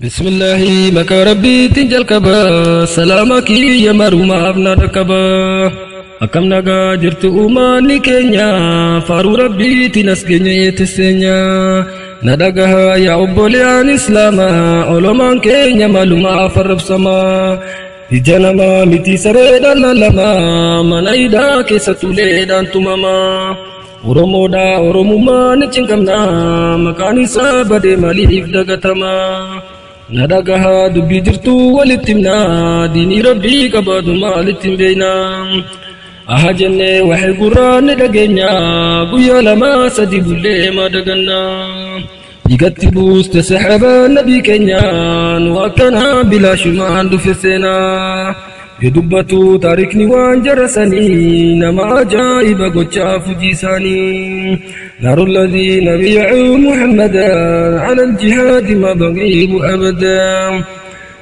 بسم الله مكا ربي تنجل كبا سلامك يا مرمى أبنا ركبا أكم نغا جرت أماني كينيا فارو ربي تنسكينيا يتسينيا ندقها يا أبوليان إسلاما علمان كينيا معلومة فرب سما إجانما متي سريدا للما منايدا كيساتوليدا انتماما Oromoodha Oromummaa ni cinqamna maqaan isaa badee maaliif dagatama na dhagaha dubbii jirtu walitti himna diinii rabbii qabaatu maalitti hin beekna aha jennee waxay gurraa ni dhageenya guyyaa lama sadi bullee ma daganna dhiigatti buuste saxaaba nabii keenya nu akkanaa bilaashumaan dhufe seenaa. يدبتو تاريخني وان جرسني نما عجائب قجا فجيساني نار الذين بيعوا محمدا على الجهاد ما بغيب أبدا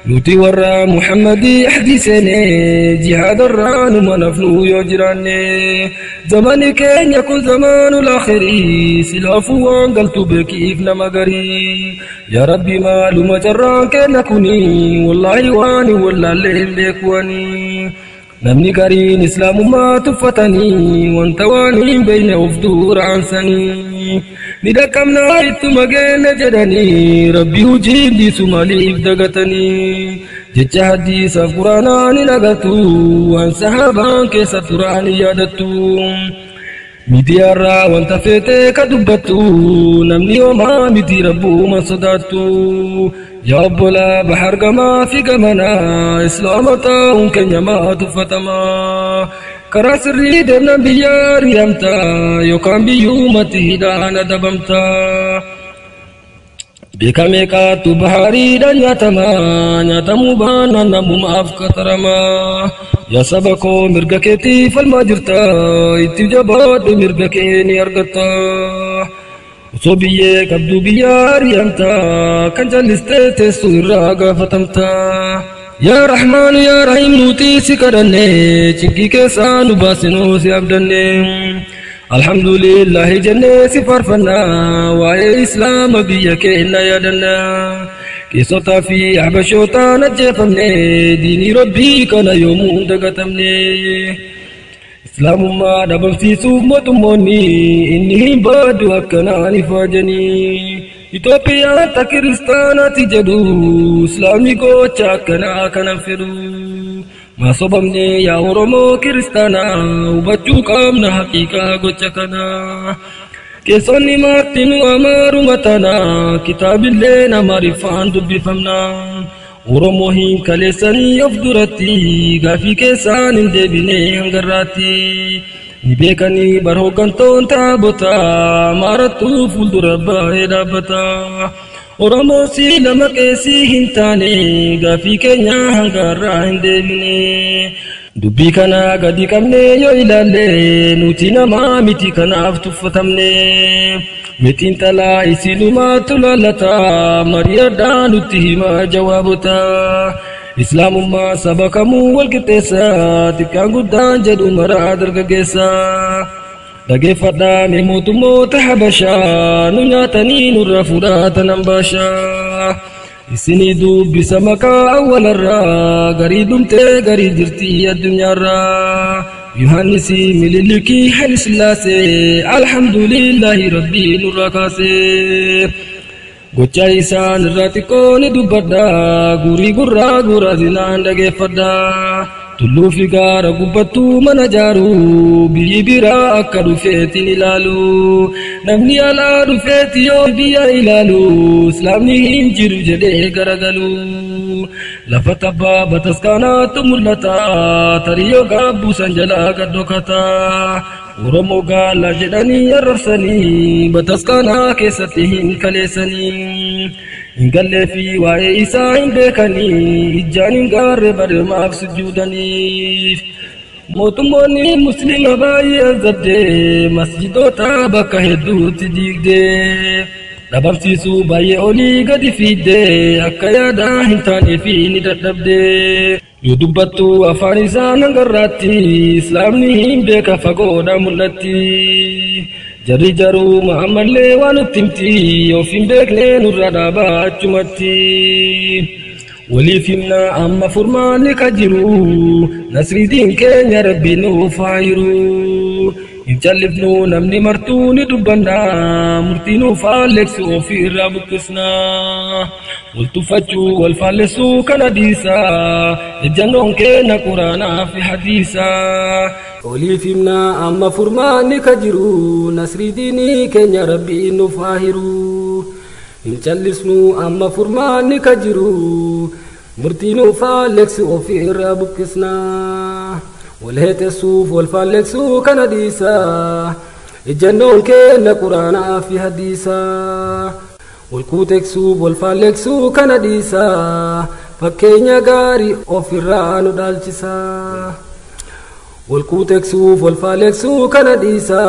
نوتي ورا محمدي حديثني جهاد الران ما نفنو يجراني زماني كان يكون زمان الآخري سلافو قلت بكيف نمغري يا ربي ما لما جران كان كوني والله واني ولا الليل بيكواني نمني قرين إسلام ما تفتني وانت واني بين أفدور عن سني ندكمنا اتمجين جدني ربي وجيب سمالي ابدغتني جج حديث قرآن نغتو وان صحابان كيس تراني يادتو ميديارا وانت فيتي كدبتو نمني وما ميدي ربو ما صداتو يا أبولا بحر قما في قمنا إسلامتا وكن ما تفتما كراس الريد النبي ريمتا يقام بيومته دانا دبمتا بكميكا تبحري دنياتما نياتمو بانا نمو معاف كترما يا سبكو مرقكتي فالماجرتا اتجابات مرقكيني أرقتا وصوبية كبدو بيا ريمتا كان جلستي تسورا غفتمتا يا رحمن يا رحيم نوتي سكرني چنكي كيسان باسنو سيابدني الحمد لله جنة سفرفنا وعي إسلام بيك إنا يدنا كيسوتا في أحبشوتا نجفمني ديني ربي كان يوم دقتمني إسلام ما دبم سيسو موتموني إني بادو أكنا نفاجني إثيوبيا تكريستانا تجدو إسلامي قوچا كنا كنفرو ما صبمني يا أورومو كريستانا وبچو قامنا حقيقة قوچا كيسوني مارتنو أمارو متانا كتاب اللينا معرفان دبي فمنا أورومو هين كاليساني أفدرتي غافي كيسان اندبيني هنگراتي نبيكني برهوغنتون تابوتا مارتو فولدر باي دابتا Oromoo si lama qeesii hin taane gaafii keenya hangarraa hin deebine dubbii kana gadi qabne yoo ilaalle nuti namaa miti kanaaf tuffatamne mitiin xalaa isinumaatu laalata mari'adhaa nutti himaa jawaabota islaamummaa saba kamuu wal qixxeessa xiqqaan guddaan jedhu maraa dargaggeessa. Dhageeffadhaa mootummoota Habashaa nu nyaatanii nurra fudhatan ambaashaa isinii dubbisa maqaa awwalarraa garii dhumtee garii jirti addunyaarraa Yohaannisi Minilikii Haile Sillaasee alhamdulillahi rabbii nurra kaasee gocha isaan irraa xiqqoo ni dubbadha guurii gurraa guuraatinaan dhageeffadha. Tulluu fi gaara gubbattuu mana jaaru biyyi biraa akka dhufeetiin ilaalu namni alaa dhufeeti yoo biyya ilaalu islaamni hin jiru jedhee garagalu lafa tabbaa bataskaanaatu mul'ata tarii yoo gaabbuusan jalaa gad dhokata Oromoo gaala jedhanii arrabsanii bataskaanaa keessatti hin kaleessanii. Hin gallee fi waa'ee isaa hin beekanii ijaan hin gaarre barmaaf sujuudaniif mootummoonni musliima baay'ee azabdee masjidoota bakka hedduutti diigdee dhabamsiisuu baay'ee olii gadi fiiddee akka yaadaa hin taanee fi ni dadhabdee yoo dubbattu afaan isaa hangarraatti islaamni hin beeka fagoodha mul'atti. Jarri jaruma ammallee waan nutti himti of hin beekne nurra dhaabaa achumatti. Waliif himna amma furmaanni ka jiru nasriitiin keenya rabbi nuuf haa hiru. Hin callifnu namni martuu ni dubbanna murtii nuuf faalleessu ofirraa buqqisna. Wal tuffachuu wal faallessuu kana dhiisa ejjannoon keenya quraanaa fi hadiisa. Waliif himna amma furmaanni ka jiru nasriitiin keenya rabbi nuuf haa hiru. Hin callisnu amma furmaanni ka jiru murtii nuuf faalleessu ofirraa buqqisna. Wal heetessuuf wal faallessuu kana dhiisa ejjannoon keenya quraanaa fi hadiisa. Wal kuuteeksuuf wal faallessuu kana dhiisa fakkeenya gaarii ofirraa nu dhaalchisa. Wal kuuteeksuuf wal faallessuu kana dhiisa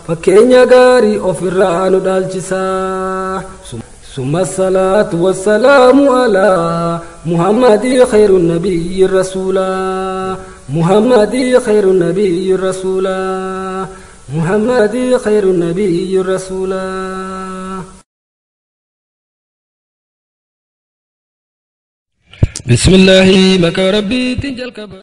fakkeenya gaarii ofirraa nu dhaalchisa. ثم الصلاة والسلام على محمد خير النبي الرسولا محمد خير النبي الرسولا محمد خير النبي الرسولا. بسم الله مك ربي تنجل.